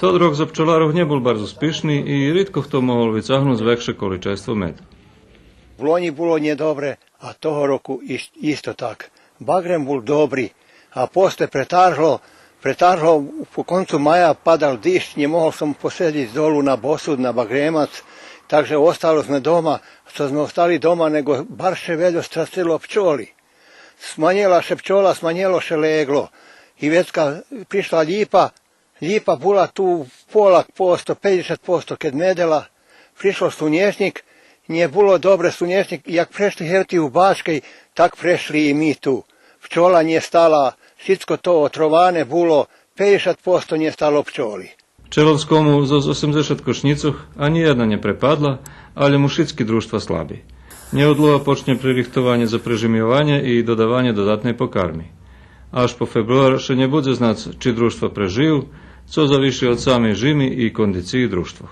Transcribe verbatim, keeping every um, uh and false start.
Тот рок за пчоларох нє бул барз успишни и ридко хто могол вицагнуц векше количество меду. Влонї було нєдобре, а того року ис-, исто так. Багрем бул добри, а после претаргло, претаргло, по концу мая падал диждж, нє могол сом поседзиц долу на босуд, на багремац, так же остали зме дома. Цо зме остали дома, него барз ше вельо страцело пчоли. Сманєла ше пчола, сманєло ше леґло. И вецка пришла лїпа, лїпа була ту полак посто, пейдзешат посто кед медела. Пришло сунєшнїк, нє було добре сунєшнїк, як прешли гевти у Бачкей, так прешли и ми ту. Пчола нє стала, шицко то отроване було, пейдзешат посто нє стало пчоли. Пчеловскому зоз осемдзешат кошнїцох анї єдна нє препадла, алє му шицки дружтва слаби. Нєодлуга почнє пририхтованє за прежимйованє и додаванє додатней покарми. Аж по фебруар ше нє будзе знац чи дружтва прежию, цо завиши од самей жими и кондициї дружтвох.